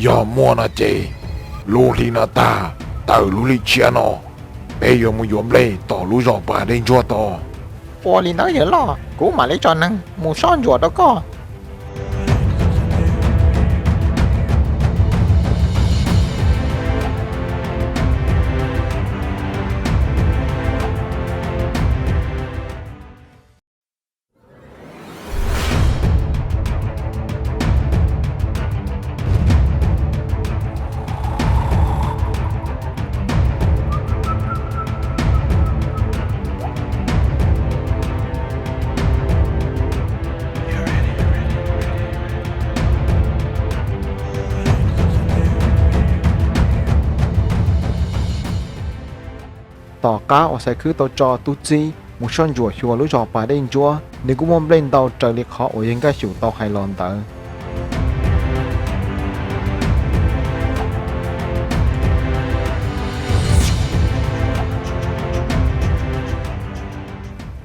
Yog muaj no ces lub hli no tag, tawm lub hli tshiab no peb yuav mus yuav nplej tom lub zos Pas Dej Ntsuab tod. Ua li ntawd yawg loj, kuv mam li tso neeg mus sob ntsuam rau koj. Tom qab uas Xaiv Khwb tau tso tub txib mus soj ntsuam xyuas lub zos Pas Dej Ntsuab, nws kuj muaj nplej ntau raws li qhov uas yawg Nkaj Xyum tau hais los ntawd.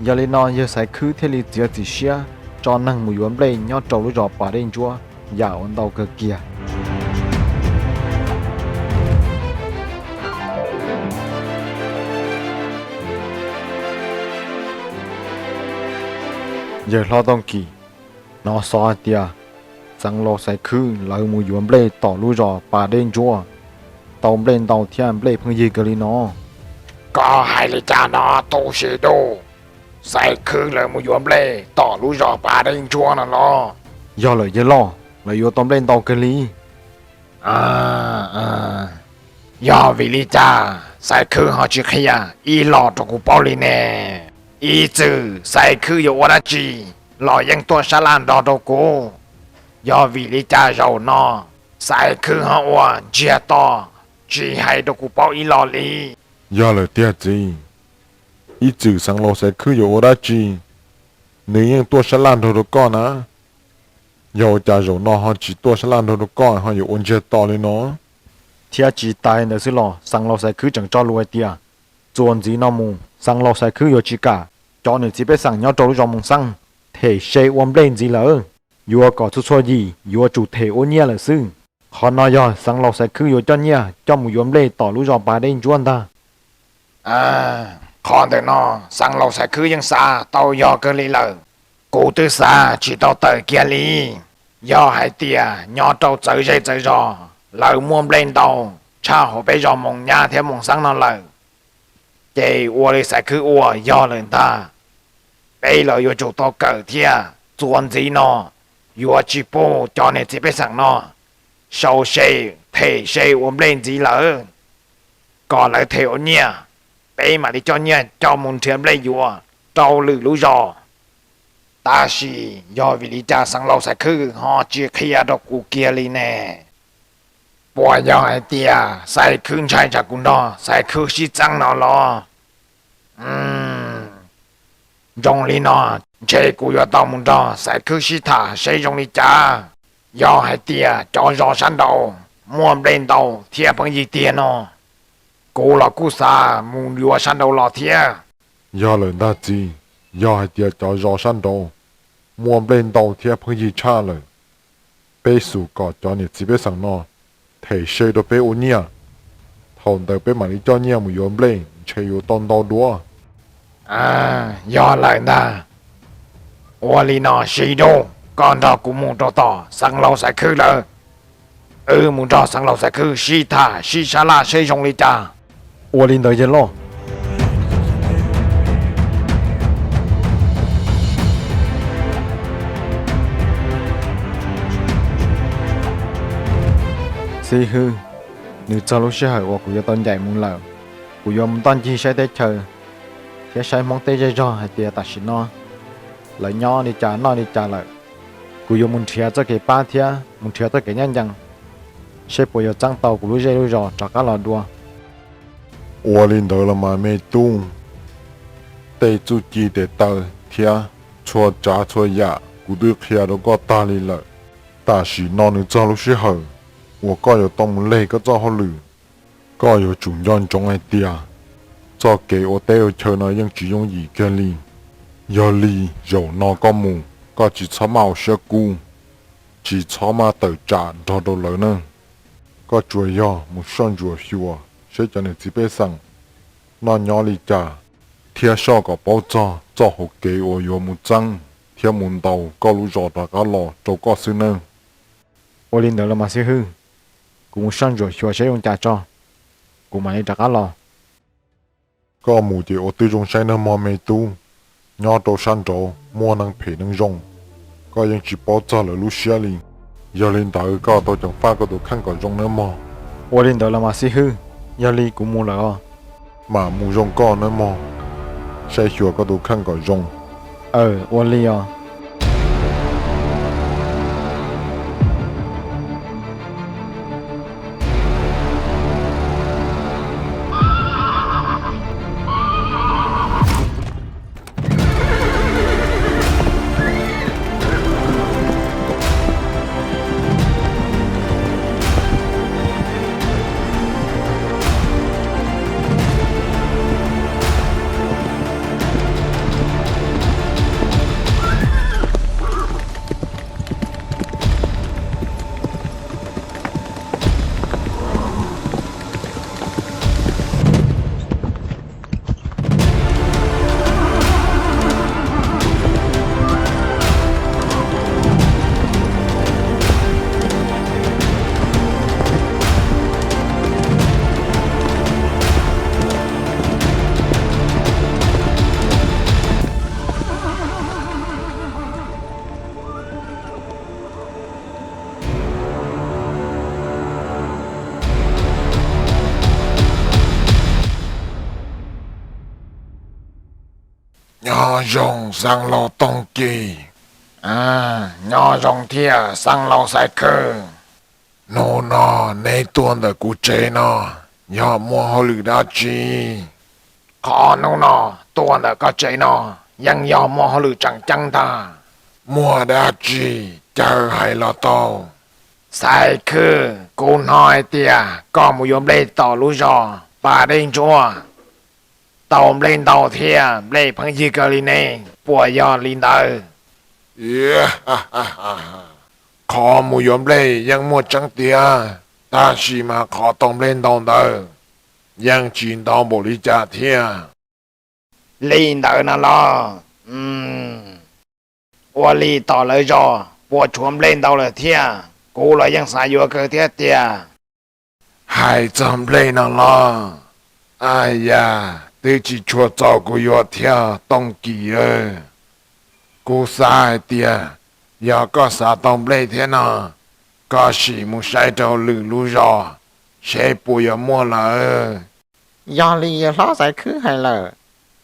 Yog li no yawg Xaiv Khwb thiaj li txiav txim siab tso neeg mus yuav nplej nyob rau lub zos Pas Dej Ntsuab yam uas ntau kawg kiag. Yawg hlob Tooj Kim, hnov xov hais tias Xeev Laus Xaiv Khwb lawv mus yuav nplej tom lub zos Pas Dej Ntsuab, tau nplej ntau thiab nplej pheej yig kawg li no. Koj hais li cas no tub Sis Duj? Xaiv Khwb lawv mus yuav nplej tom lub zos Pas Dej Ntsuab no los? Yog lawm yawg loj, lawv yuav tau nplej ntau kawg li. Yog vim li cas Xaiv Khwb ho tsis qhia ib los rau kuv paub li ne? Ib txwm Xaiv Khwb yuav ua dab tsi los yeej tuaj sab laj nrog rau kuv. Yog vim li cas zaum no Xaiv Khwb ho ua ntsiag to tsis hais rau kuv paub ib los li? Yog lawm tiag txiv, ib txwm Xeev Laus Xaiv Khwb yuav ua dab tsi, nws yeej tuaj sab laj nrog rau koj na. Yog ua cas zaum no ho tsis tuaj sab laj nrog rau koj ho yuav ua ntsiag to li no? Thiab tsis tas li ntawd xwb los Xeev Laus Xaiv Khwb tseem tso lus hais tias txuas ntxiv no mus Xeev Laus Xaiv Khwb yuav tsis kam cov niam txiv pej xeem nyob rau lub zos Moos Xeeb them se ua nplej ntxiv lawm. Yuav kom txhua txhua yim yuav tsum them ua nyiaj lawm xwb. Qhov no yog Xeev Laus Xaiv Khwb yuav coj nyiaj coj mus yuav nplej tom lub zos Pas Dej Ntsuab ntag. Qhov ntawm no Xeev Laus Xaiv Khwb yeej xav tau yog kawg li lawm. Kuv twb xav tsis tau tawm kiag li. Yog hais tias nyob rau txawv zej txawv zos lawv muaj nplej ntau tshaj hauv peb zos Moos Nyab thiab Moos Xeeb no lawm, ces ua li Xaiv Khwb ua yog lawm ntag. Peb los yuav tsum tau kawm thiab txuas ntxiv no yuav tsis pub cov niam txiv pej xeem no sau se them se ua nplej ntxiv lawm, kom lawv them ua nyiaj, peb mam li coj nyiaj coj mus nrhiav nplej yuav rau lwm lub zos. Tab sis yog vim li cas Xeev Laus Xaiv Khwb ho tsis qhia rau kuv kiag li ne? Puas yog hais tias Xaiv Khwb ntshai tsam kuv nrog Xaiv Khwb sib txeeb no los? Zoo li no, ntshe kuv yuav tau mus nrog Xaiv Khwb sib tham seb zoo li cas. Yog hais tias cov zos sab nraud muaj nplej ntau thiab pheej yig tiag no, kuv los kuj xav mus yuav sab nraud los thiab. Yog lawm ntag txiv, yog hais tias cov zos sab nraud muaj nplej ntau thiab pheej yig tshaj lawm, peb xub kom cov niam txiv pej xeem no them se rau peb ua nyiaj. Thaum ntawd peb mam li coj nyiaj mus yuav nplej ntshe yuav tau ntau dua. Yog lawm ntag. Ua li no Sis Duj, koj nrog kuv mus rau tom Xeev Laus Xaiv Khwb lawm. Wb mus nrog Xeev Laus Xaiv Khwb sib tham sib sab laj seb zoo li cas. Ua li ntawd yawg loj. Xib hwb, nws txog lub sij hawm uas kuv yuav tau ncaim mus lawm. Kuv yuav mus ntoj ncig saib teb chaws thiab saib Hmoob tej zej zog hais tias tam sim no lawv nyob li cas noj li cas lawm. Kuv yuav mus nrhiav txoj kev pab thiab mus nrhiav txoj kev ncaj ncees, seb puas yuav txeeb tau kuv lub zej lub zos rov qab los dua. Ua li ntawd los mas me tub, tej txuj ci tes taw thiab txhua tsav txhua yam kuv twb qhia rau koj tag li lawm. Tam sim no nws txog lub sij hawm uas koj yuav tau mus leg koj txoj hauj lwm. Koj yuav tsum nco ntsoov hais tias txoj kev ua teb ua chaw no yeej tsis yooj yim kiag li. Yog li zaum no koj mus koj tsis txhob maj ua siab kub, tsis txhob maj tawm tsam nrog rau lawv na. Koj tsuas yog mus soj ntsuam xyuas seb cov niam txiv pej xeem noj nyob li cas, thiab soj kom paub txog txoj hauv kev uas yuav mus txeeb thiab mus ntaus koj lub zos rov qab los rau koj xwb nawb. Ua li ntawd los mas xib hwb, kuv mus soj ntsuam xyuas seb zoo cas tso, kuv mam li rov qab los. Koj mus ces ua tib zoo saib nawb mog me tub, nyob rau sab nraud muaj neeg phem neeg zoo, koj yeej tsis paub txog lawv lub siab li. Yog li ntawd koj tau ceev faj koj tus kheej kom zoo nawb mog. Ua li ntawd los mas xib hwb, yog li kuv mus lawm os. Mam mus zoo koj nawb mog, saib xyuas koj tus kheej kom zoo. Aw, ua li os. Nyob zoo xeev laus Tooj Kis. Nyob zoo thiab xeev laus Xaiv Khwb. Hnub no neb tuaj ntawm kuv tsev no yog muaj hauj lwm dab tsi? Qhov hnub no tuaj ntawm koj tsev no yeej yog muaj hauj lwm tseem ceeb ntag. Muaj dab tsi caw hais los tau. Xaiv Khwb, kuv hnov hais tias koj mus yuav nplej tom lub zos Pas Dej Ntsuab, tau nplej ntau thiab nplej pheej yig kawg li ne, puas yog li ntawd? Qhov mus yuav nplej yeej muaj tseeb tiag, tab sis mas qhov tau nplej ntau ntawd yeej tsis ntau npaum li cas thiab. Li ntawd no los? Ua li tom lawv zos puas tshuav nplej ntau lawm thiab? Kuv los yeej xav yuav kawg thiab tiag. Hais txog nplej no los, a yam, twb tsis tshua txaus kuv yuav thiab Tooj Kis. Kuv xav hais tias yog koj xav tau nplej thiab no, koj sim mus saib rau lwm lub zos seb puas yuav muaj lawm. Yog li yawg hlob Xaiv Khwb hais lawm,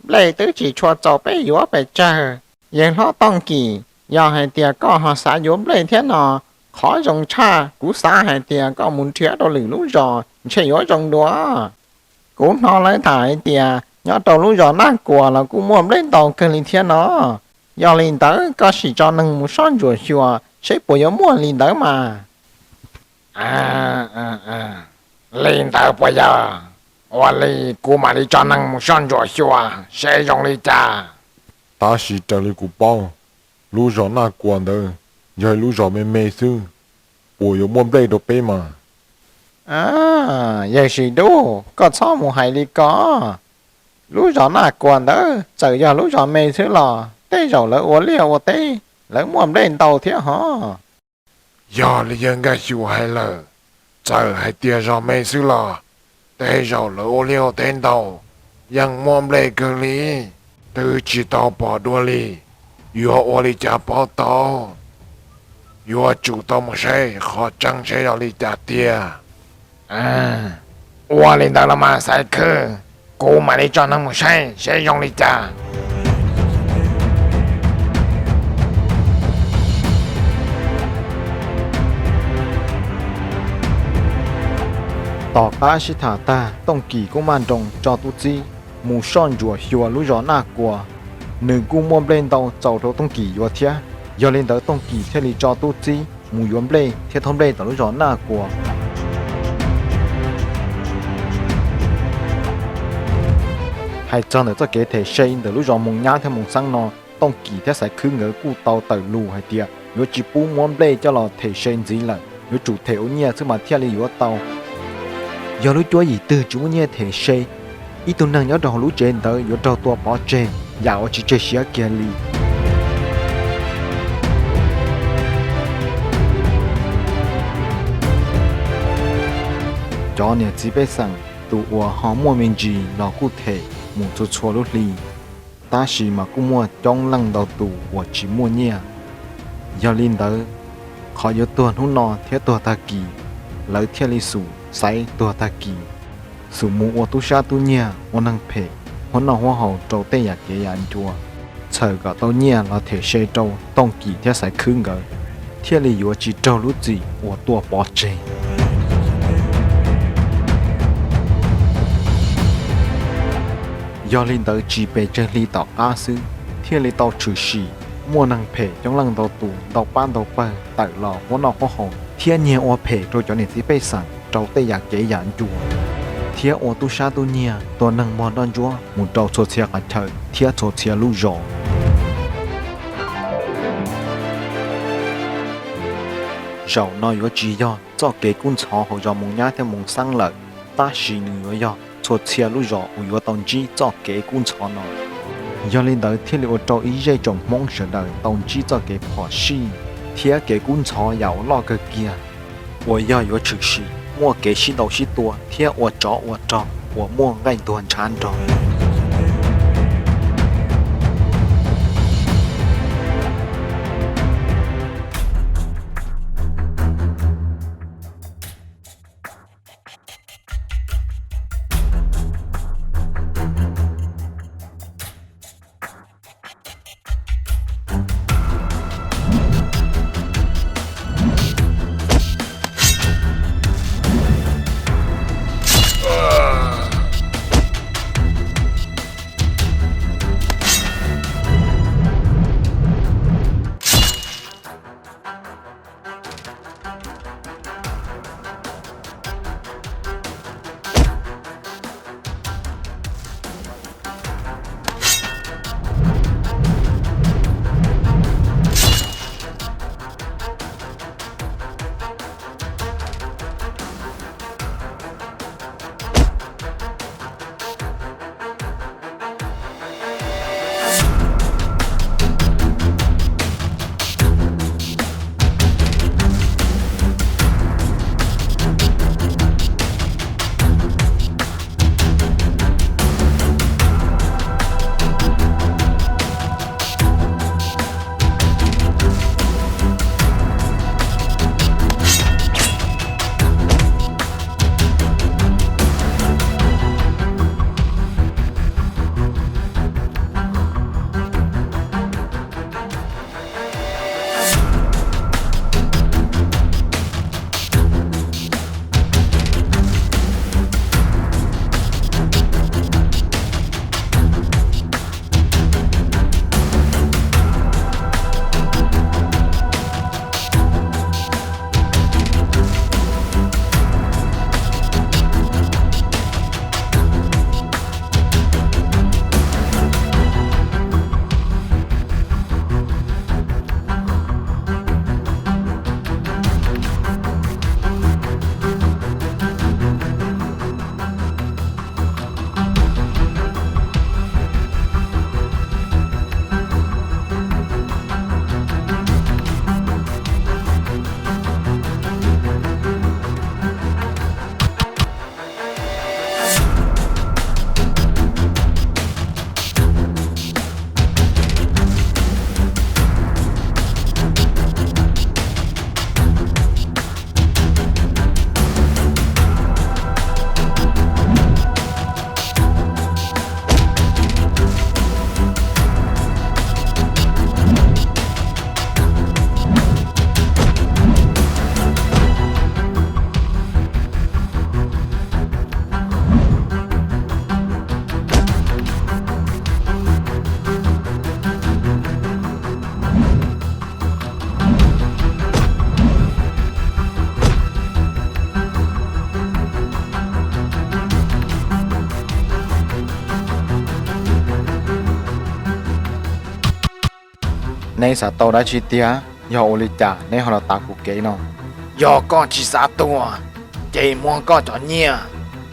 nplej twb tsis tshua txaus peb yuav pes tsawg. Yawg hlob Tooj Kis, yog hais tias koj ho xav yuav nplej thiab no, qhov zoo tshaj kuv xav hais tias koj mus nrhiav rau lwm lub zos ntshe yuav zoo dua. Kuv hnov lawv tham hais tias nyob rau lub zos Naj Kuas los kuj muaj nplej ntau kawg li thiab no. Yog li ntawd koj sim tso neeg mus soj ntsuam xyuas seb puas yuav muaj li ntawd mas. Li ntawd puas yog? Ua li kuv mam li tso neeg mus soj ntsuam xyuas seb zoo li cas. Tab sis raws li kuv paub, lub zos Naj Kuas ntawd yog ib lub zos me me xwb, puas yuav muaj nplej rau peb mas? Yawg Sis Dub, koj txhob mus hais li ko. Lub zos Naj Kuas ntawd txawm yog lub zos me xwb los tej zaum lawv ua liaj ua teb, lawv muaj nplej ntau thiab hos. Yog li yawg Nkaj Xyum hais lawm, txawm hais tias zos me xwb los tej zaum lawv ua liaj ua teb ntau, yeej muaj nplej kawg li. Twb tsis tau pom dua li, yuav ua li cas paub tau? Yuav tsum tau mus saib qhov tseeb seb yog li cas tiag. Ua li ntawd los mas Xaiv Khwb, kuv mam li tso neeg mus saib seb zoo li cas. Tom qab sib tham tag, Tooj Kim kuj maj nroos tso tub txib mus soj ntsuam xyuas lub zos Naj Kuas. Nws kuj muaj nplej ntau txaus rau Tooj Kim yuav thiab. Yog li ntawd Tooj Kim thiaj li tso tub txib mus yuav nplej thiab thauj nplej tom lub zos Naj Kuas. Hais txog ntawm txoj kev them se ntawm lub zos Moos Nyab thiab Moos Xeeb no, Tooj Kim thiab Xaiv Khwb nkawd kuj tau tawm lus hais tias yuav tsis pub muab nplej coj los them se ntxiv lawm. yuav tsum them ua nyiaj xwb mas thiaj li yuav tau. Yog lub cuab yim twg tsis muaj nyiaj them se, ib tug neeg nyob rau hauv lub tsev ntawd yuav raug tua pov tseg yam uas tsis tseg siab kiag li. Cov niam txiv pej xeem, tus uas ho muaj me ntsis los kuj them mus txhua txhua lub hli, tab sis mas kuj muaj coob leej ntau tus uas tsis muaj nyiaj. Yog li ntawd, qhov yuav tuag hnub no thiab tuag tag kis, lawv thiaj li xum xaiv tuag tag kis, xum mus ua tub sab tub nyiag, ua neeg phem, huab noj huab haus rau tej yam kev yam ncua, txhawm kom tau nyiaj los them se rau Tooj Kim thiab Xaiv Khwb nkawd, thiaj li yuav tsis raug lub txim uas tua pov tseg. Yog li ntawd tsis pes tsawg hli tom qab xwb, thiaj li tau tshwm sim muaj neeg phem coob leej ntau tus ntau pab ntau pawg tawm los huab noj huab haus thiab nyiag ua phem rau cov niam txiv pej xeem rau tej yam kev yam ncua, thiab ua tub sab tub nyiag tua neeg mog nroj ntsuab mus rau txhua txhia qhov chaw thiab txhua txhia lub zos. Zaum no yuav tsis yog txoj kev kub ntxhov hauv zos Moo Nyab thiab Moo Xeeb lawm, tab sis nws yuav yog txhua txhia lub zos uas yuav tau ntsib txoj kev kub ntxhov no. Yog li ntawd thiaj li ua rau ib zej tsoom Hmoob sawv daws tau ntsib txoj kev phom sij thiab kev kub ntxhov yam uas loj kawg kiag, uas yog yuav tshwm sim muaj kev sib ntaus sib tua thiab ua tsov ua rog uas muaj nqaij ntuag ntshav nrog. Neb xav tau dab tsi tiag? Yog ua li cas neb ho los tav kuv kev no? Yog koj tsis xav tuag, ces muab koj cov nyiaj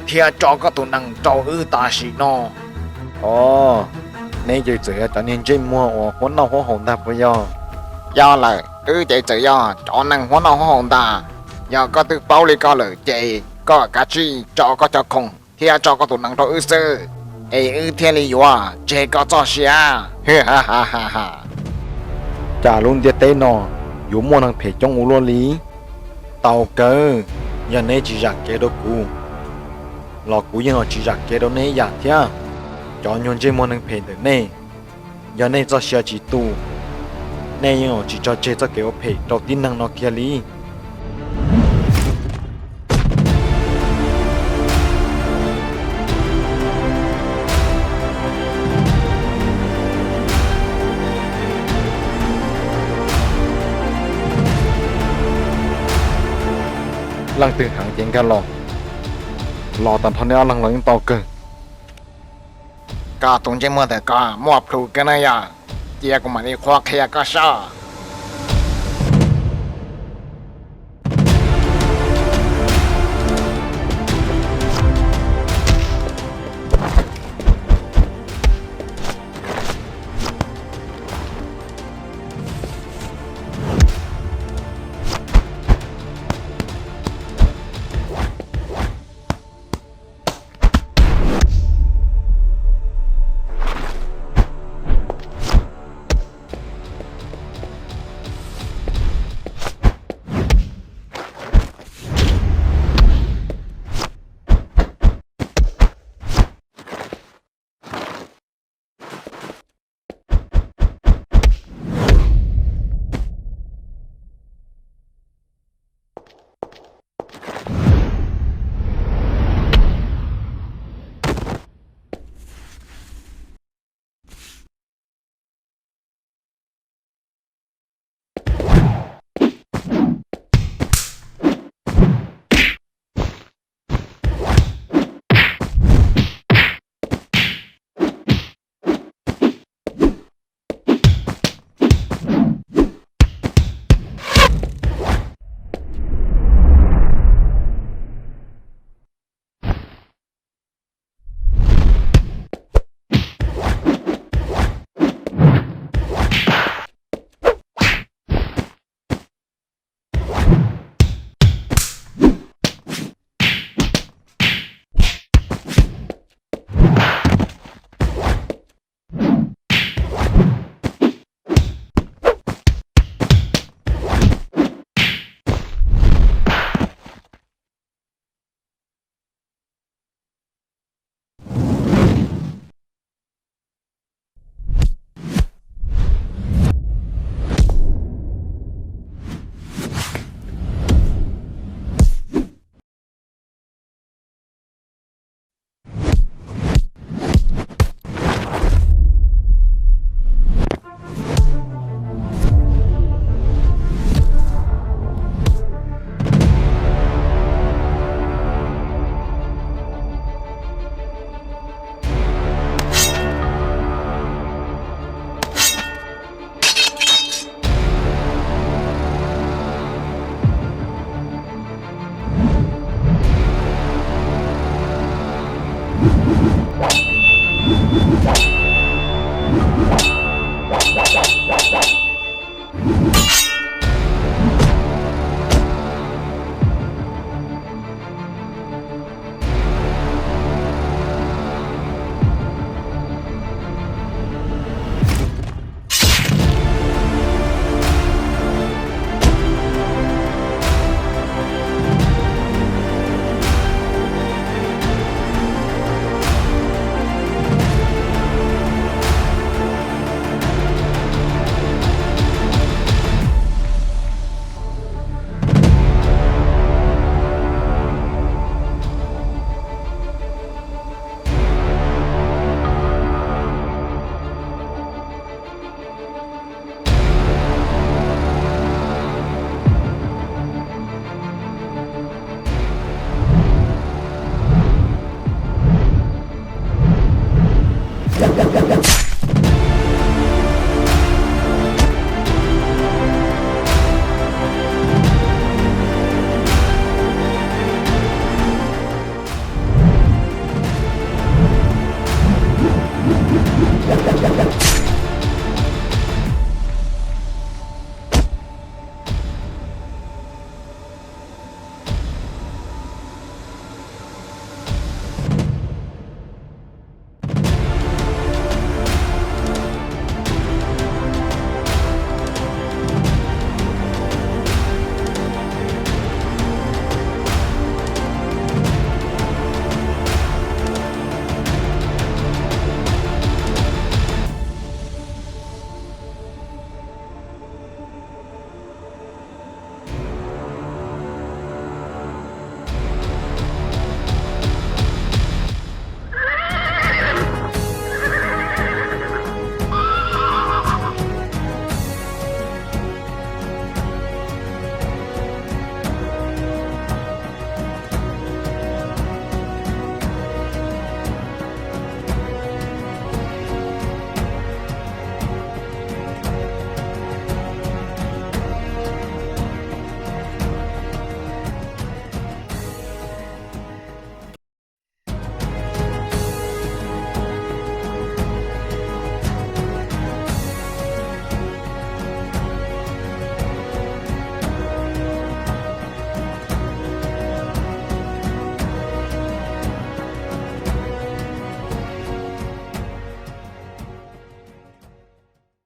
thiab tso koj tus nees rau wb tam sim no. Os, neb ces txawm yog cov niag ntsej muag uas huab noj huab haus ntag puas yog? Yog lawm, wb ces txawm yog cov neeg huab noj huab haus ntag. Yog koj twb paub li ko lawm ces koj kav tsij tso koj cov khoom thiab tso koj tus nees rau wb xwb, es wb thiaj li yuav tseg koj txoj sia. Cas lub ntiaj teb no yuav muaj neeg phem coob ua luaj li? Tau kawg, yog neb tsis zam kev rau kuv los kuv yeej tsis zam kev rau neb ib yam thiab. Cov nyuag ntsej muag neeg phem ntawm nej, yog nej txoj sia tsis tu, nej yeej tsis tso tseg txoj kev ua phem rau tib neeg no kiag li. Leej twg heev ces nkag los, los tag nrho neb ob leeg los yeej tau kawg. Koj tus ntsej muag ntawm koj muaj plhus kawg na yog, cia kuv mam li qhuab qhia koj saib.